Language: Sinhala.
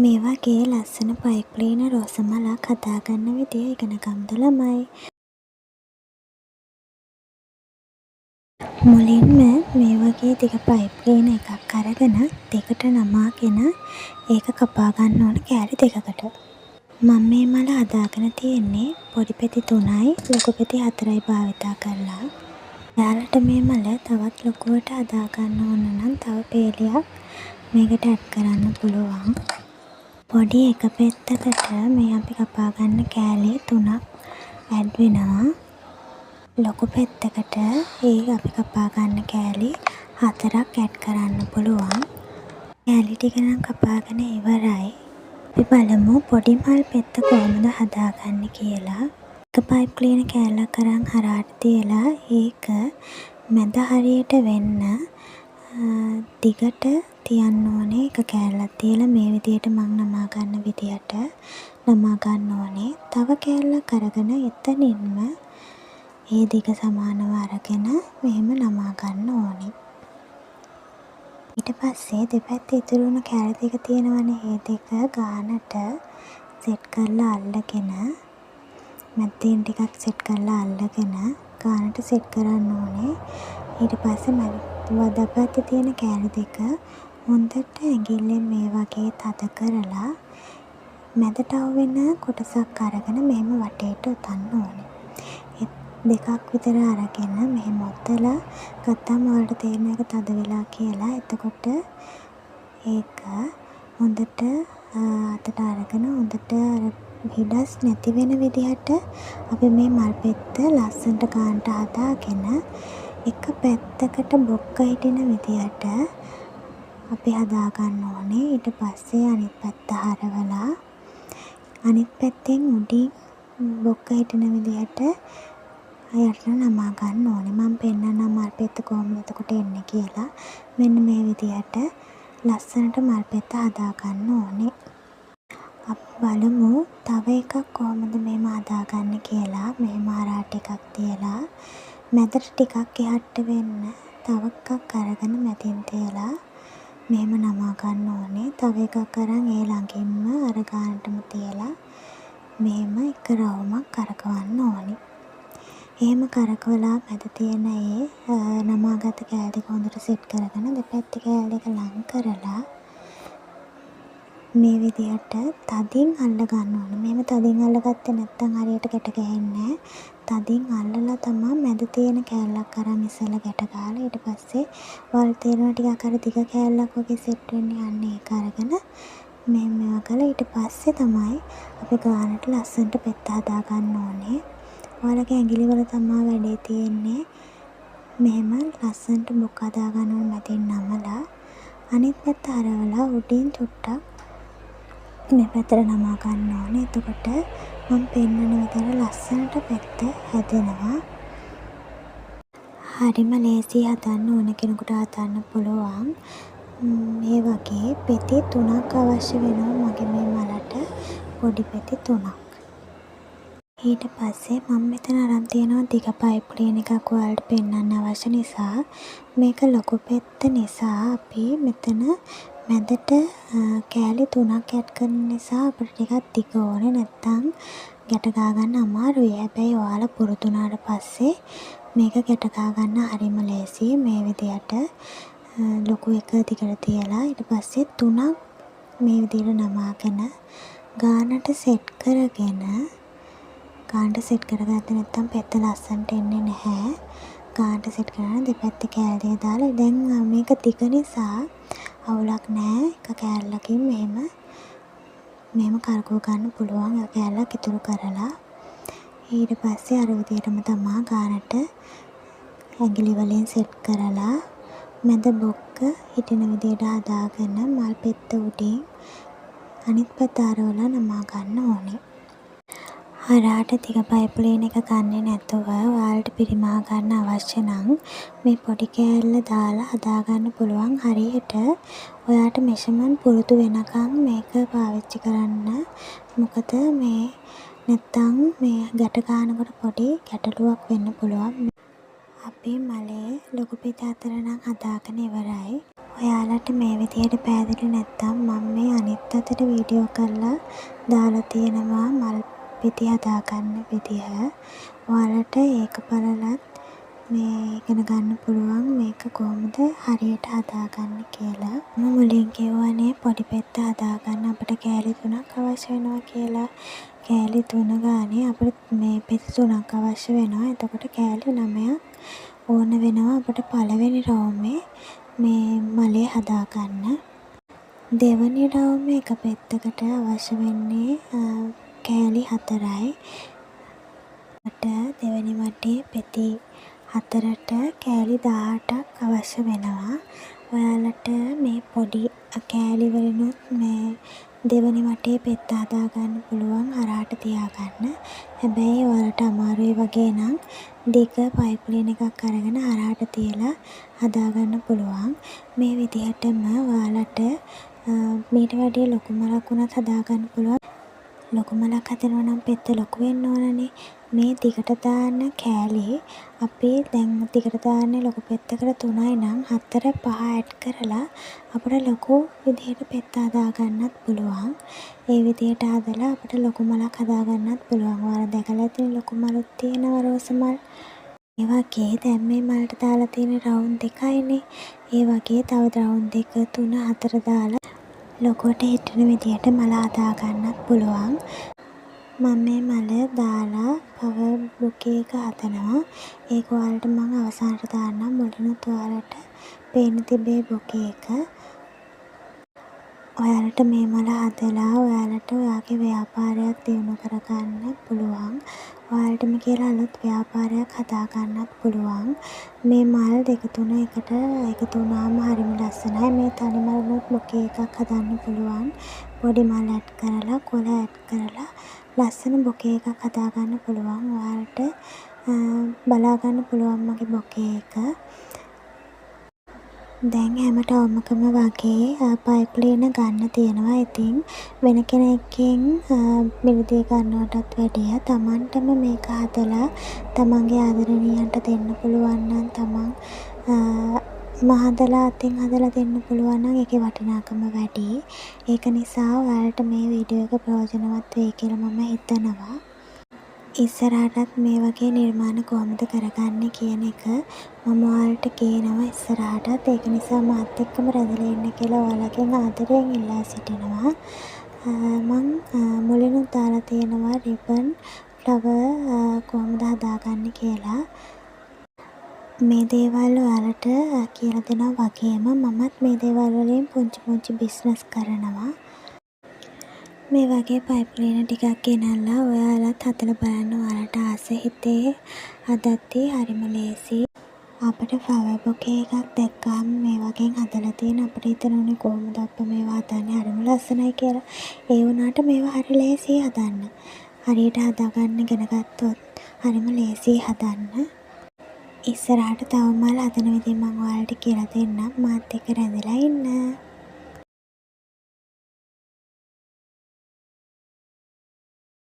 මේ වගේ ලස්සන පයිප් ක්ලීනර් රෝස මලක් හදාගන්න විදිය ඉගෙන ගමුද ළමයි? මුලින්ම මේ වගේ දිග පයිප් ක්ලීනර් එකක් අරගෙන දෙකට නමාගෙන ඒක කපා ගන්න ඕන කෑලි දෙකකට. මම මේ මල හදාගෙන තියෙන්නේ පොඩි පෙති තුනයි ලොකු පෙති හතරයි භාවිතා කරලා. ඔයාලට මේ මල තවත් ලොකුවට හදාගන්න ඕන නම් තව පේලියක් මේකට ඇඩ් කරන්න පුළුවන්. පොඩි එක පෙත්තකට මේ අපි කපා ගන්න කෑලි තුනක් ඇඩ් වෙනවා. ලොකු පෙත්තකට ඒ අපි කපා ගන්න කෑලි හතරක් ඇඩ් කරන්න පුළුවන්. කෑලි ටික නම් කපාගෙන ඉවරයි. අපි බලමු පොඩි මල් පෙත්ත කොහොමද හදාගන්නේ කියලා. එක පයිප් ක්ලීනර් කෑල්ලක් අරන් හරහට තියලා ඒක මැද හරියට වෙන්න දිගට තියන්න ඕනේ. එක කෑල්ලක් තියලා මේ විදියට මං නමා ගන්න විදියට නමා ගන්න ඕනේ. තව කෑල්ලක් අරගෙන එතනින්ම ඒ දිග සමානව අරගෙන මෙහෙම නමා ගන්න ඕනේ. ඊට පස්සේ දෙපැත්තේ ඉතුරු වුණ කෑලි දෙක තියෙනවනේ, ඒ දෙක ගානට සෙට් කරලා අල්ලගෙන, මැද තියෙන ටිකත් සෙට් කරලා අල්ලගෙන ගානට සෙට් කරන්න ඕනේ. ඊට පස්සේ දෙපැත්තේ තියෙන කෑලි දෙක හොඳට ඇඟිල්ලෙන් මේ වගේ තද කරලා මැදට අහුවෙන කොටසක් අරගෙන මෙහෙම වටේට ඔතන්න ඕනේ. දෙකක් විතර අරගෙන මෙහෙම ඔතලා ගත්තාම ඔයාලට තේරෙනවා ඒක තද වෙලා කියලා. එතකොට ඒක හොඳට අතට අරගෙන හොඳට අර හිඩැස් නැති වෙන විදිහට අපි මේ මල් පෙත්ත ලස්සනට ගානට හදාගෙන එක පැත්තකට බොක්ක හිටින විදිහට අපි හදාගන්න ඕනේ. ඊට පස්සේ අනිත් පැත්ත හරවලා අනිත් පැත්තෙන් උඩින් බොක්ක හිටින විදිහට යටට නමා ගන්න ඕනේ. මම පෙන්නන්නම් මල් පෙත්ත කොහොමද එතකොට එන්නේ කියලා. මෙන්න මේ විදිහට ලස්සනට මල් පෙත්ත හදා ගන්න ඕනේ. අපි බලමු තව එකක් කොහොමද මෙහෙම හදාගන්නේ කියලා. මෙහෙම හරහට එකක් තියලා මැදට ටිකක් එහාට වෙන්න තව එකක් අරගෙන මැදින් තියලා මෙහෙම නමා ගන්න ඕනේ. තව එකක් අරන් ඒ ළඟින්ම අර ගානටම තියලා මෙහෙම එක රවුමක් කරකවන්න ඕනේ. එහෙම කරකවලා මැද තියෙන ඒ නමාගත්ත කෑලි දෙක හොඳට සෙට් කරගෙන දෙපැත්තේ කෑලි දෙක ලං කරලා මේ විදිහට තදින් අල්ල ගන්න ඕනේ. මෙහෙම තදින් අල්ලගත්තේ නැත්නම් හරියට ගැට ගැහෙන්නේ නෑ. තදින් අල්ලලා තමා මැද තියෙන කෑල්ලක් අරන් ඉස්සෙල්ලා ගැට ගහලා ඊට පස්සේ ඔයාලට තේරෙනවා ටිකක් අර දිග කෑල්ලක් වගේ සෙට් වෙන්නේ. අන්න ඒක අරගෙන මෙහෙම මේවා කරලා ඊට පස්සේ තමයි අපි ගානට ලස්සනට පෙත්ත හදා ගන්න ඕනේ. ඔයාලගේ ඇඟිලි වල තමා වැඩේ තියෙන්නේ. මෙහෙම ලස්සනට බොක්ක හදා ගන්න ඕනේ මැදින් නමලා. අනිත් පැත්ත හරවලා උඩින් චුට්ටක් මේ පැත්තට නමා ගන්න ඕනේ. එතකොට මම පෙන්නන විදිහට ලස්සනට පෙත්ත හැදෙනවා. හරිම ලේසියි හදන්න, ඕන කෙනෙකුට හදන්න පුළුවන්. මේ වගේ පෙති තුනක් අවශ්‍ය වෙනවා මගේ මේ මලට, පොඩි පෙති තුනක්. ඊට පස්සේ මම මෙතන අරන් තියෙනවා දිග පයිප් ක්ලීනර් එකක් ඔයාලට පෙන්නන්න අවශ්‍ය නිසා. මේක ලොකු පෙත්ත නිසා අපි මෙතන මැදට කෑලි තුනක් ඇඩ් කරන නිසා අපිට ටිකක් දිග ඕනේ. නැත්තම් ගැට ගහ ගන්න අමාරුයි. හැබැයි ඔයාලා පුරුදු වුණාට පස්සේ මේක ගැට ගහ ගන්න හරිම ලේසියි. මේ විදිහට ලොකු එක දිගට තියලා ඊට පස්සේ තුනක් මේ විදිහට නමාගෙන ගානට සෙට් කරගෙන, ගානට සෙට් කරගත්තේ නැත්නම් පෙත්ත ලස්සනට එන්නේ නැහැ. ගානට සෙට් කරගෙන දෙපැත්තේ කෑලි දෙක දාලා, දැන් මේක දිග නිසා අවුලක් නෑ. එක කෑල්ලකින් මෙහෙම මෙහෙම කරකව ගන්න පුළුවන් එක කෑල්ලක් ඉතුරු කරලා. ඊට පස්සේ අර විදිහටම තමා ගානට ඇඟිලි වලින් සෙට් කරලා මැද බොක්ක හිටින විදිහට හදාගෙන මල් පෙත්ත උඩින් අනිත් පැත්ත හරවලා නමා ගන්න ඕනේ. හරහට දිග පයිප් ක්ලීනර් එක ගන්නෙ නැතුව ඔයාලට පිරිමහ ගන්න අවශ්‍ය නම් මේ පොඩි කෑල්ල දාලා හදාගන්න පුළුවන්. හරියට ඔයාට මෙෂර්මන්ට් පුරුදු වෙනකන් මේක පාවිච්චි කරන්න. මොකද මේ නැත්තම් මේ ගැට ගහනකොට පොඩි ගැටලුවක් වෙන්න පුළුවන්. අපි මලේ ලොකු පෙති හතර නම් හදාගෙන ඉවරයි. ඔයාලට මේ විදිහට පැහැදිලි නැත්නම් මම මේ අනිත් අතට වීඩියෝ කරලා දාලා තියෙනවා මල් පෙති හදාගන්න විදිහ. ඔයාලට ඒක බලලත් මේ ඉගෙන ගන්න පුළුවන් මේක කොහොමද හරියට හදාගන්නේ කියලා. මම මුලින් කිව්වනේ පොඩි පෙත්ත හදාගන්න අපිට කෑලි තුනක් අවශ්‍ය වෙනවා කියලා. කෑලි තුන ගානේ අපිට මේ පෙති තුනක් අවශ්‍ය වෙනවා. එතකොට කෑලි නමයක් ඕන වෙනවා අපිට පළවෙනි රවුමේ මේ මලේ හදාගන්න. දෙවනි රවුමේ එක පෙත්තකට අවශ්‍ය වෙන්නේ කෑලි හතරයි. දෙවැනි වටේ පෙති හතරට කෑලි 18ක් අවශ්‍ය වෙනවා. ඔයාලට මේ පොඩි කෑලි වලිනුත් මේ දෙවනි වටේ පෙත්ත හදාගන්න පුළුවන් හරහට තියාගන්න. හැබැයි ඔයාලට අමාරුයි වගේ නම් දිග පයිප් ක්ලීනර් එකක් අරගෙන හරහට තියලා හදාගන්න පුළුවන්. මේ විදිහටම ඔයාලට මීට වැඩිය ලොකු මලක් වුණත් හදාගන්න පුළුවන්. ලොකු මලක් හදනවා නම් පෙත්ත ලොකු වෙන්න ඕනනේ. මේ දිගට දාන කෑලි අපි දැන් දිගට දාන්නේ ලොකු පෙත්තකට තුනයි නම් හතර පහ ඇඩ් කරලා අපිට ලොකු විදිහට පෙත්ත හදාගන්නත් පුළුවන්. ඒ විදිහට හදලා අපිට ලොකු මලක් හදාගන්නත් පුළුවන්. ඔයාලා දැකලා ඇතිනේ ලොකු මලුත් තියෙනවා රෝස මල්. ඒ වගේ දැන් මේ මලට දාලා තියෙන රවුම් දෙකයිනේ. ඒ වගේ තව රවුම් දෙක තුන හතර දාලා ලොකුවට හිටින විදිහට මල හදාගන්නත් පුළුවන්. මම මේ මල දාලා ෆ්ලවර් බුකේ එක හදනවා. ඒක ඔයාලට මං අවසානට දාන්නම්. මුලිනුත් ඔයාලට පේන්න තිබේ බුකේ එක. ඔයාලට මේ මල හදලා ඔයාලට ඔයාගේ ව්‍යාපාරයක් දියුණු කරගන්න පුළුවන්. ඔයාලටම කියලා අලුත් ව්‍යාපාරයක් හදාගන්නත් පුළුවන්. මේ මල් දෙක තුන එකට එකතු වුණාම හරිම ලස්සනයි. මේ තනි මලිනුත් බුකේ එකක් හදන්න පුළුවන්. පොඩි මල් ඇඩ් කරලා කොළ ඇඩ් කරලා ලස්සන බොකේ එකක් හදාගන්න පුළුවන්. ඔයාලට බලාගන්න පුළුවන් මගේ බොකේ එක. දැන් හැම ටවුමකම වගේ පයිප් ක්ලීනර් ගන්න තියෙනවා. ඉතින් වෙන කෙනෙක්ගෙන් මිලදී ගන්නවටත් වැඩිය තමන්ටම මේක හදලා තමන්ගේ ආදරණීයන්ට දෙන්න පුළුවන් නම්, තමන්ම හදලා අතින් හදලා දෙන්න පුළුවන් නම් ඒකේ වටිනාකම වැඩියි. ඒක නිසා ඔයාලට මේ වීඩියෝ එක ප්‍රයෝජනවත් වෙයි කියලා මම හිතනවා. ඉස්සරහටත් මේ වගේ නිර්මාණ කොහොමද කරගන්නේ කියන එක මම ඔයාලට ගේනවා ඉස්සරහටත්. ඒක නිසා මාත් එක්කම රැඳිලා ඉන්න කියලා ඔයාලගෙන් ආදරයෙන් ඉල්ලා සිටිනවා. මං මුලිනුත් දාලා තියෙනවා රිබන් ෆ්ලවර් කොහොමද හදාගන්නේ කියලා. මේ දේවල් ඔයාලට කියලා දෙනවා වගේම මමත් මේ දේවල් වලින් පුංචි පුංචි බිස්නස් කරනවා. මේ වගේ පයිප් ක්ලීනර් ටිකක් ගෙනල්ලා ඔයාලත් හදලා බලන්න ඔයාලට ආස හිතේ හදද්දි හරිම ලේසියි. අපිට ෆ්ලවර් බොකේ එකක් දැක්කහම මේ වගේ හදලා තියෙන අපිට හිතෙනවනේ කොහොමද අප්පා මේවා හදන්නේ, හරිම ලස්සනයි කියලා. ඒ වුණාට මේවා හරි ලේසියි හදන්න. හරියට හදාගන්න ඉගෙන ගත්තොත් හරිම ලේසියි හදන්න. ඉස්සරහට තව මල් හදන විදිහ මං ඔයාලට කියලා දෙන්නම්. මාත් එක්ක රැඳිලා ඉන්න.